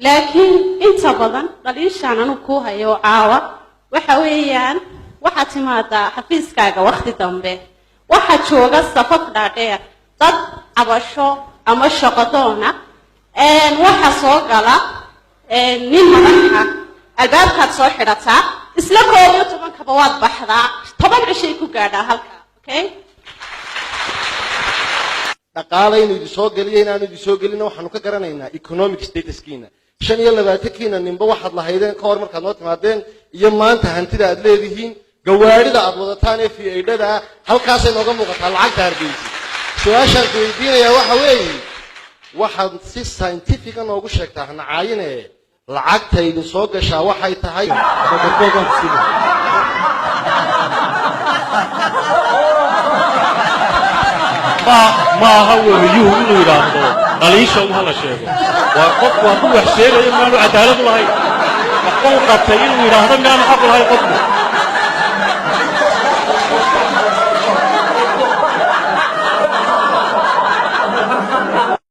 Laakiin inta badan dhaliishaan anigu kuu hayo caawa waxa weeyaan, waxaad timaadaa xafiiskaaga wakhti dambe, waxaa jooga safaf dhaadheer, dad cabasho ama shaqadoona. Waxaa soo gala nin madaxa, albaabkaad soo xidhataa, isla 11-kaba waad baxdaa, 10 cishay ku gaadhaa halka. Okay. Dhaqaala inuu idin soo geliyo, inaanu idin soo gelina, waxaanu ka garanaynaa economic statuskiina. 25-kiina ninba waxaad lahaydeen ka hor markaad noo timaadeen iyo maanta hantida aad leedihiin, gawaarida aad wadataan ee V8-da ah, halkaasay nooga muuqataa lacagta Hargeysa. Su-aashaan ku weydiinayaa waxa weeye, waxaad si scientifica noogu sheegtaa, hana caayine, lacagta idin soo gashaa waxay tahay? Microphone ku siinaya. Ma aha weriyuhu inuu yidhaahdo dhaliisha un hala sheego. Waa qofku hadduu wax sheegayo, miyaanu cadaalad u lahayn? Waxba u qabtay inuu yidhaahdo, miyaanu xaq u lahayn qofku?